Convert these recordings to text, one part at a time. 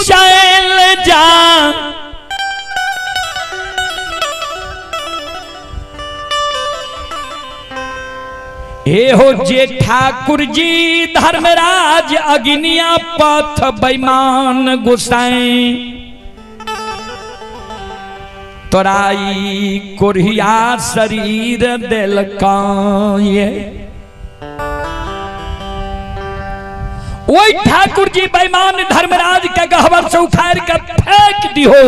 चल जा। हे हो जे ठाकुर जी धर्मराज अग्निया पथ बेईमान गुसाई, तोराई कोढ़िया शरीर देलकाये। ओहि ठाकुर जी बेईमान धर्मराज के गहबर से उखाड़ के फेंक दिहो।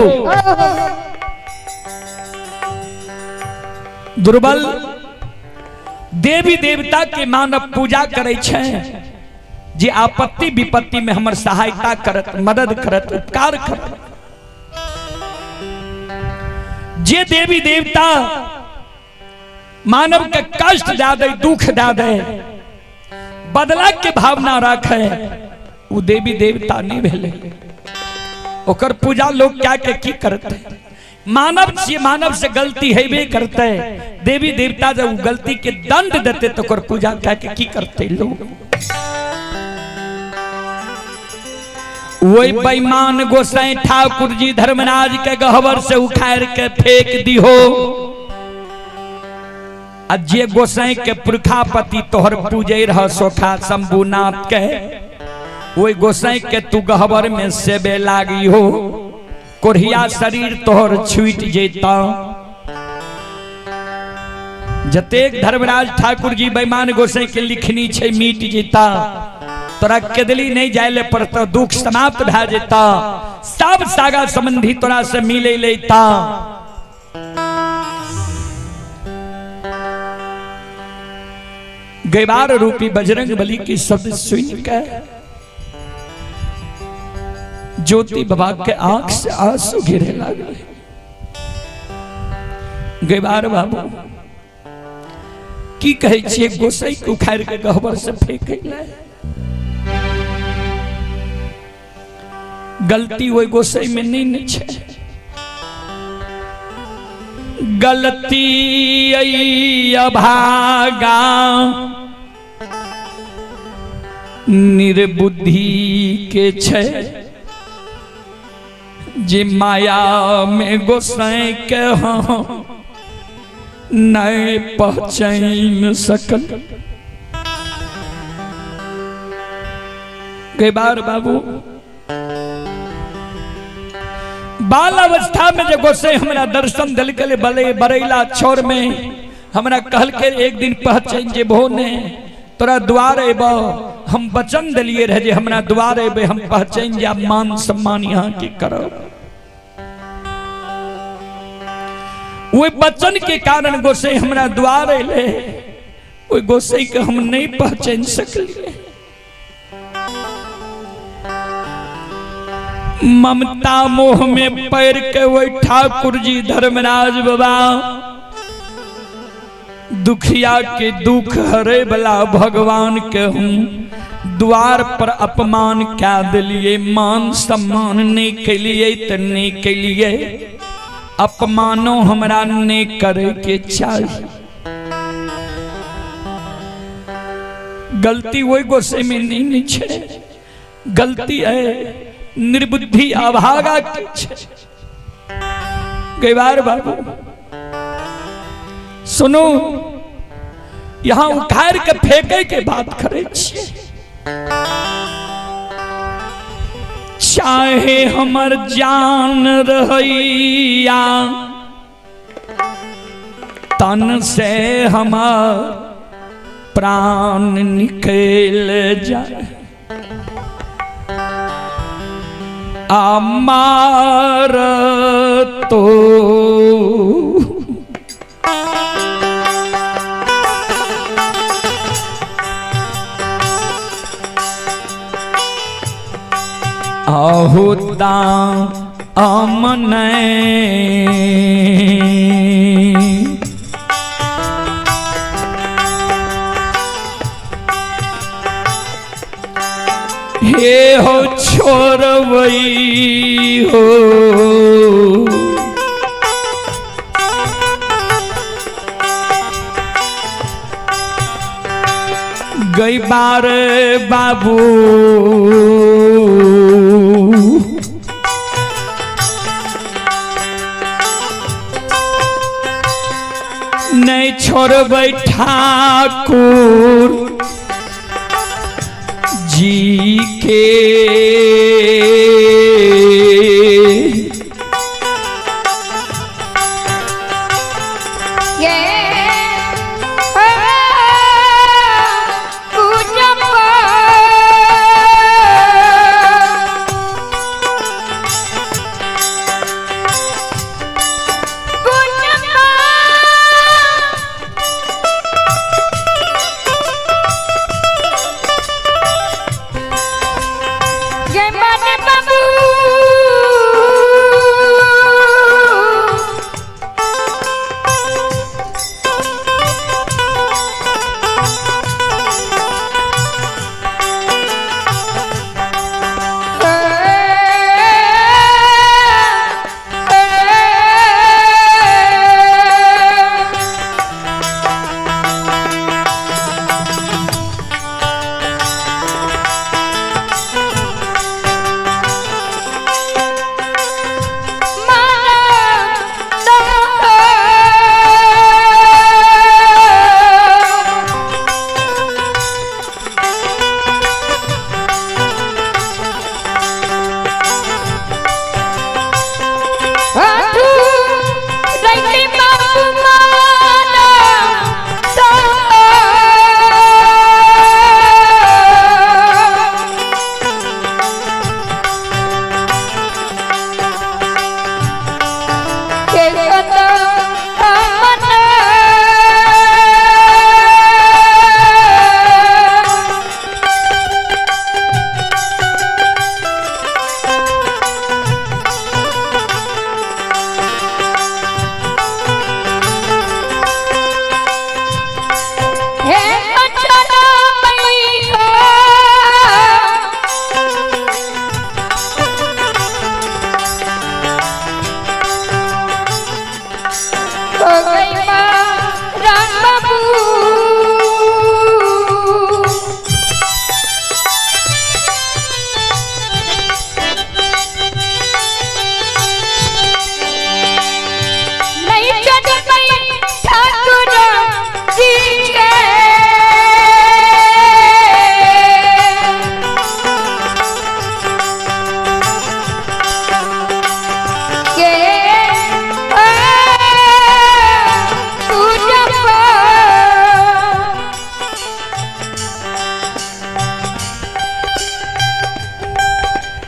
दुर्बल देवी देवता के मानव पूजा करे छै जे आपत्ति विपत्ति में हमर सहायता करत, मदद करत, उपकार करत। जे देवी देवता मानव के कष्ट दे दे, दुख दे दे, बदला के भावना रखे, वो देवी देवता नहीं भेले। ओकर पूजा लोग क्या के की करते? मानव से मानव से गलती हेबे करते, देवी देवता जब गलती के दंड देते तो ओकर पूजा क्या के की करते लोग? वही बेईमान गोसाई ठाकुर जी धर्मराज के गहबर से उखाड़ के फेंक दिहो। आ जे गोसाई के पुरखापति तोहर पूजे रह सोखा शंभुनाथ के, वही गोसाई के तू गहबर में सेबे लागी हो, कोढ़िया शरीर तोहर छूट जेता। जतेक धर्मराज ठाकुर जी बेईमान गोसाई के लिखनी छे मिट जेता, तोरा केदली नहीं जाए ले पड़ता, दुख समाप्त भए जेता, सब सागा संबंधी तोरा से मिले लेता। गैबार रूपी बजरंग बली की शब्द सुन के ज्योति बाबा के आंख से आंसू गिरे लागले। गैबार बाबू की कहै छियै गोसाई के उखाड़ के गहबर से फेंकै ले? गलती ओहि गोसाई में नहीं ने छै, गलती अभागा निर्बुद्धि के छै, जे माया में गोसाई के हम नहीं पहचान सकल। कई बार बाबू बाल अवस्था में जो गोसाई हमरा दर्शन दिलके बले बरैला छोर में हमरा कहलके एक दिन पहचान जेबहो ने, तोरा द्वार एबो, हम वचन दिलिए रहे जे हमरा द्वार एबे हम पहचान जाब, मान सम्मान यहाँ के करब। वही वचन के कारण गोसाई हमरा द्वार एले, ओहि गोसाई के हम नहीं पहचान सकलिए। ममता मोह में पैर के वही ठाकुर जी धर्मराज बाबा दुखिया के दुख हरे वाला भगवान के हूँ द्वार पर अपमान क्या दिलिए, मान सम्मान नहीं के लिए तो नहीं के लिए, अपमानो हमरा नहीं करे के चाहिए। गलती वही गोसे में नहीं छे, गलती है निर्बुद्धि अभागा के छे। गैबार बाबू सुनो, यहाँ उखाड़ के फेंके के बात करे छिए। चाहे हमर जान रहैया तन से हमार प्राण निकल जाए, अमार तो अहुदा अमन हे हो छोरवई हो, गई बार बाबू नहीं छोड़बै ठाकुर जी के।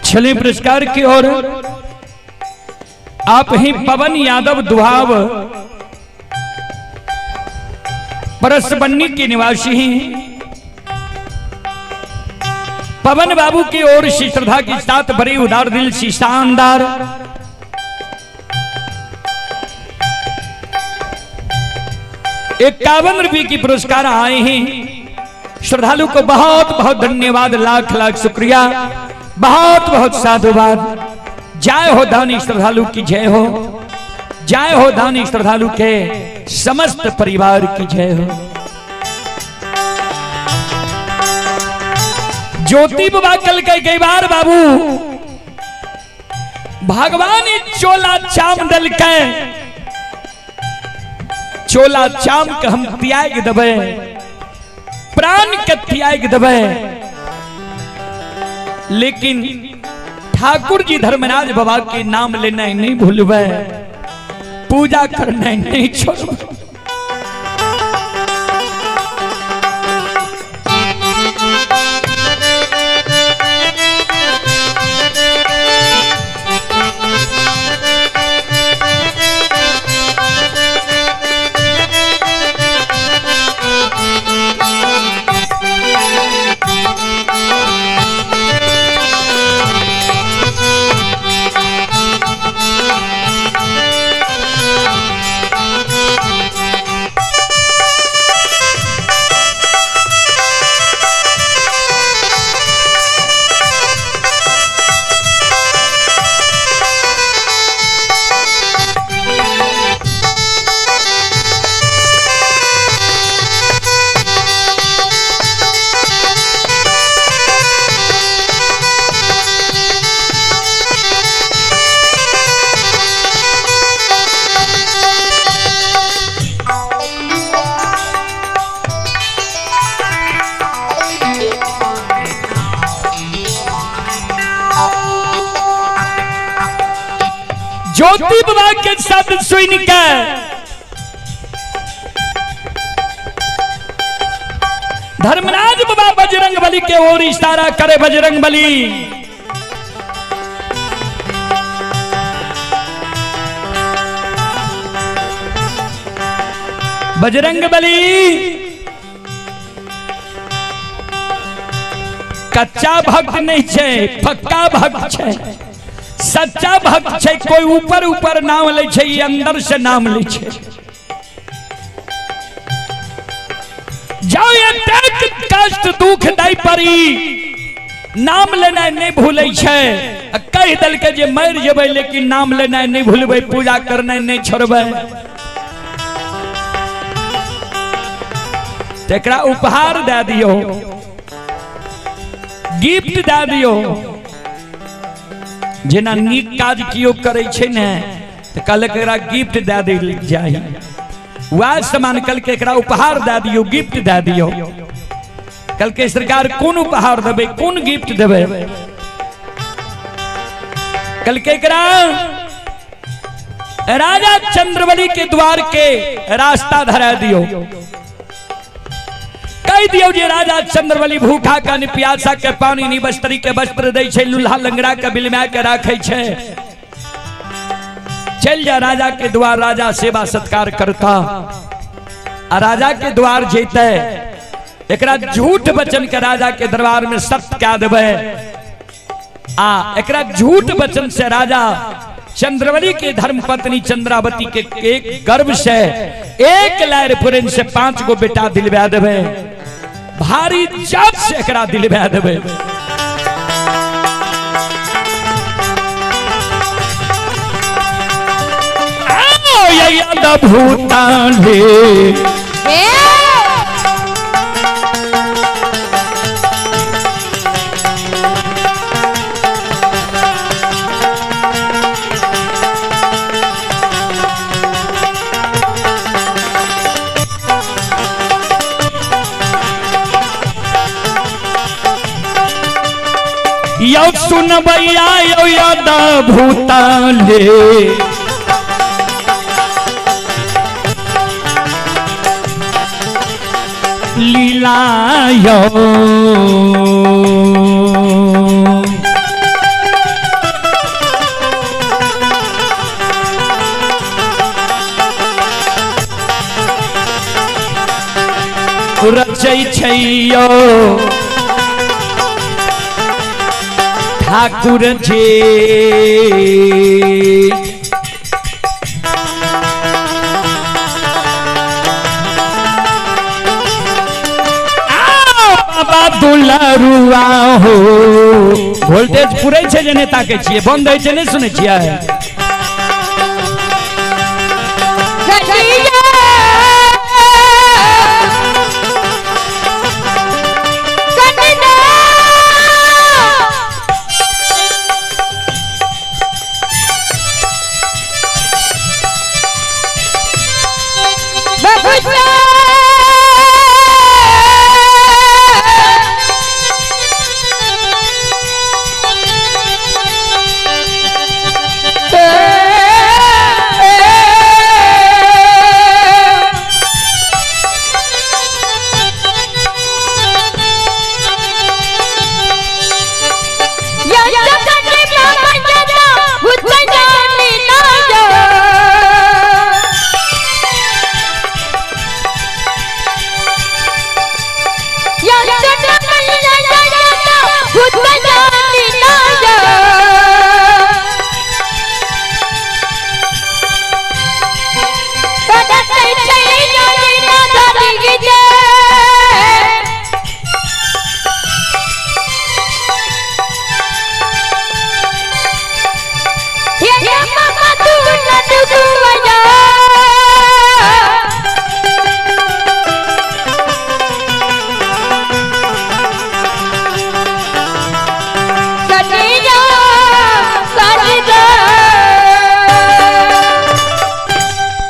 चलिए पुरस्कार की ओर। आप ही पवन यादव दुहाव परसबन्नी के निवासी हैं। पवन बाबू की ओर से श्रद्धा के साथ बड़ी उदार दिल से शानदार 51 रुपये की पुरस्कार आए हैं। श्रद्धालु को बहुत बहुत धन्यवाद, लाख लाख शुक्रिया, बहुत बहुत साधुवाद। जय हो दानी श्रद्धालु की जय हो, जय हो दानी श्रद्धालु के समस्त परिवार की जय हो। ज्योति बाबा कल कई बार बाबू भगवान चोला चाम दल के चोला चाम के हम त्याग दबे, प्राण के त्याग दबे, लेकिन ठाकुर जी धर्मराज बाबा के नाम लेना नहीं भूलबे, पूजा करना नहीं छोड़बे। Thank you. ज्योति बाबा के शब्द सुन के धर्मराज बाबा बजरंग बली के ओर इशारा करे, बजरंग बली बजरंग बली कच्चा भक्त नहीं छे, पक्का भक्त छे, सच्चा भक्त छे। कोई ऊपर ऊपर नाम ले छे, ई अंदर से नाम ले छे। जाओ एतेक कष्ट दुख दै परी नाम लेनाइ नहीं भूलै छे। कहि देलकै जे मरि जेबै लेकिन नाम लेनाइ नहीं भूलबै, पूजा करनाइ नहीं छोड़बै। तेकरा उपहार दे दियो, गिफ्ट दे दियो। जेना नीक काज कियो करै छै ने तऽ कहलक एकरा गिफ्ट दे देल जाय, वएह सामान कहलकै एकरा उपहार दे दियो, गिफ्ट दे दियो। कहलकै सरकार कोन उपहार देबै, कोन गिफ्ट देबै? कहलकै एकरा राजा चंद्रबली के द्वार के रास्ता धरा दियो। कह दियो जे राजा चंद्रबली भूखा का नि प्यासा के पानी नि बस्त्री के वस्त्र दै छै, लुल्हा लंगड़ा के बिलमा के राखै छै। चल जा राजा के द्वार, राजा सेवा सत्कार करता। आ राजा के द्वार जेते एकरा झूठ वचन के राजा के दरबार में सत्य कह देबै। आ एकरा झूठ वचन से राजा चंद्रबली के धर्म पत्नी चंद्रावती के एक गर्भ से एक लायर पुरन से 5 गो बेटा दिलवा देबै, भारी जात से एकरा दिलवा देबै। भूताले यौ सुनबैया यौ याद भूताले लीला यौ रचै छै यौ ठाकुर जी। बाबा दुलारुआ हो, वोल्टेज पूरे छे जे नेता के छिए, बंद होइ छै, नहीं सुनै छियै?